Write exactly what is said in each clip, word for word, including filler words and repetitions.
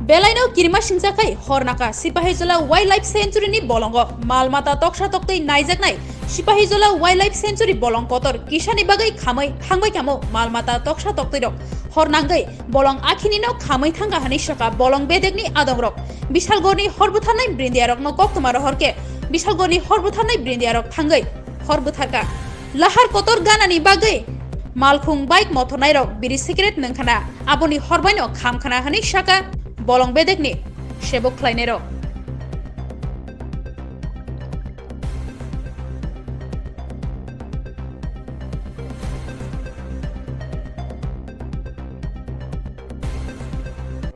Belaino kirima singsa khai hor naka Sipahijola Wildlife Sanctuary ni bolongo mal mata toksa toktwi naijaknai Sipahijola Wildlife Sanctuary bolong kotor kisani bagwi khamwi thangbai kamo mal mata toksa toktwi rok hor nangwi bolong akhini no khamwi thangkha hwnwi swkha bolong bedekni adongrok. Bisalgorni hor butharnai brindiarokno koktwma rohor khe Bisalgorni hor butharnai brindiarok thangwi hor butharkha. Lahar kotor ganani bagwi malkhung bike mothornairok biri cigarette nwngkhana, aboni horbaino khamkhana hwnwi saka bolong bedekni sebok khlainairok.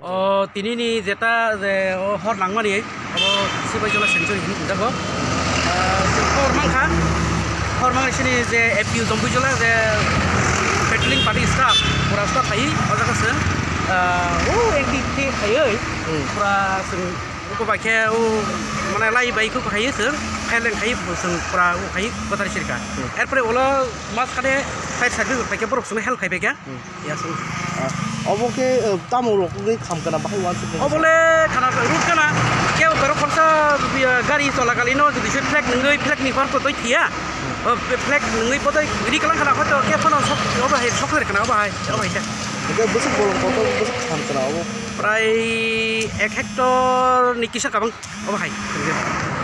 O, tini ni jeta je o hor nangmani, abo Sipahijola Sanctuary hinwi hwnjago. Ah, chwng hor mankha, hor mangni sini je A P U Jampuijola je patrolling party staff, pura staff hai, o jaga chwng, ah, o ekdi khe khaiwi, hmm, pura chwng uko bai khe o, mane, lai bai khe khaiwi chwng, khaileng khaiwi chwng pura o khai kwthar sirkha. Hmm. Erpore ulo mas khade fire service bai khe borok chwngno help khai bai kha. Hmm. Yes. Ah, obo khe, eh, tamo rok wngwi kham kana bahai uansuk nung. Obo le khana ruk kana, kebo borok khorsa, eh, gari cholakalino jodi se flag nungwi, flag ni hor kotoi thiya. Hmm. O flag nungwi bodoi ri kalang kana hoito khe phano sok, obo hai sok ler kana, obo hai, obo hai khe. Hwnkhe bwswk bolong kotor bwswk kham kana obo. Prai ek hectare ni kisa kabang. Obo hai.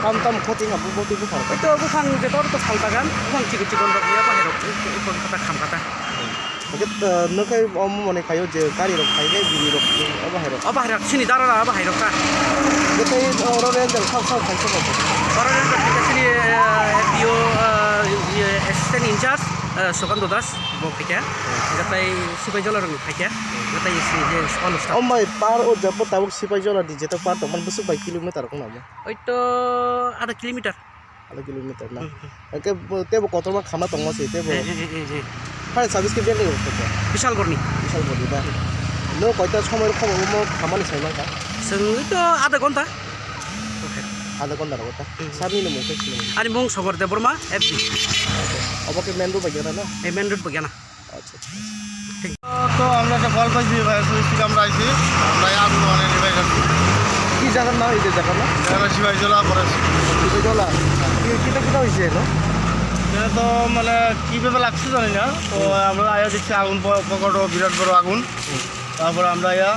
Tam tam khoti ha, bo, bo twi buphang. Oito buphang je tor to phaltagan, buphang chikon chikon rok ya, bahai rok, ukon kata, kham kata. Hwnkhe, eh, nokhe omo mone khayo je gari rok khai khe bini rok, obo hai rok. Obo hai rok, sini dara dara obo hai rok ka. Hwnkhe tei oro ranger sao sao khai se bo. Oro ranger khai khe sini, eh, A P O, eh, assistant in charge, eh, Sukando Das, bo khai khe. Hwnkhe tei Sipahijola rok khai khe. Hwnkhe tei sini je all staff. Om bai par o jabo tabuk Sipahijola di jeto par tongmani bwswk bai kilometer wng namo. Oito adha kilometer. Adha kilometer na? Hmm, hmm. Hwnkhe bo, tebo kotorma khama tongma se, tebo. Eh, eh, eh, eh, eh. Fire service khe belai rok khe. Bisalgorni. Bisalgorni da. No koita somoi rok khama, mo khamani sai mankha? Chwng to adha ghonta. Adha ghonta rok ta. Hmm. Sir ni mung khe sini. Ani mung Sogor Debbarma, F D. Obo khe main road bai gana na? Eh, main road bai gana. আচ্ছা, আচ্ছা। তো আমরা একটা কল পাইছি, fire service থেকে আমরা আইছি, আমরা এই আগুন মানে নিভাই যাচ্ছি। কি জায়গার নাম এই যে জায়গার নাম? জায়গাটা শিবাইজলা পড়েছে। শিবাইজলা? কি, কিতা কিতা হয়েছে এলো? এটা তো মানে কিভাবে লাগছে জানি না, তো আমরা আয়া দেখছি আগুন প-, প্রকট বিরাট বড় আগুন। তারপরে আমরা আয়া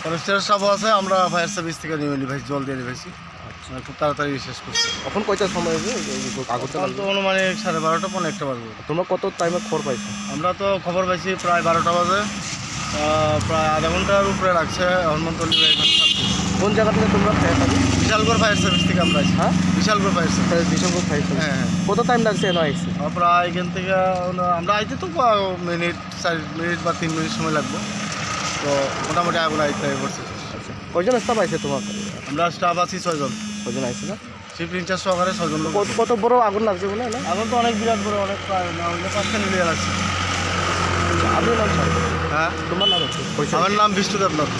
ফরেস্টের স্টাফও আছে, আমরা ফায়ার সার্ভিস থেকে নিয়ে নিভাইছি, জল দিয়ে নিভাইছি। আচ্ছা। মানে খুব তাড়াতাড়ি শেষ করছি। এখন কয়টার সময় হবে এই যে আগুনটা এখন তো লাগলো? অনুমানিক সাড়ে বারোটা, পৌনে একটা বাজবে। তোমরা কত টাইমে খবর পাইছো? আমরা তো খবর পাইছি প্রায় বারোটা বাজে। আহ, প্রায় আধা ঘন্টার উপরে লাগছে হনুমন্তলি এখানে থাকতে। কোন জায়গা থেকে তোমরা পেয়ে থাকো? বিশালগড় ফায়ার সার্ভিস থেকে আমরা আইছি। হ্যাঁ? Bishalgarh fire service. হ্যাঁ, হ্যাঁ। কত টাইম লাগছে এনে আইছি? আহ, প্রায় এখান থেকে আমরা, আমরা আইতে তো কয়েক মিনিট, চার মিনিট বা তিন মিনিট সময় লাগবে। তো মোটামুটি আগুন আইতে পড়ছে। আচ্ছা, কয়জন স্টাফ আইছে তোমার? আমরা স্টাফ আছি ছয়জন। ছয়জন আইছে না? শিফট ইনচার্জ সহকারে ছয়জন লোক। কত, কত বড় আগুন লাগছে বলে না? আগুন তো অনেক বিরাট বড়, অনেক প্রায় না হইলে পাঁচটা নিয়ে লাগছে। আপনি নাম স্যার? হ্যাঁ? তোমার নাম হচ্ছে? পরিচয়? আমার নাম বিষ্ণু দেবনাথ।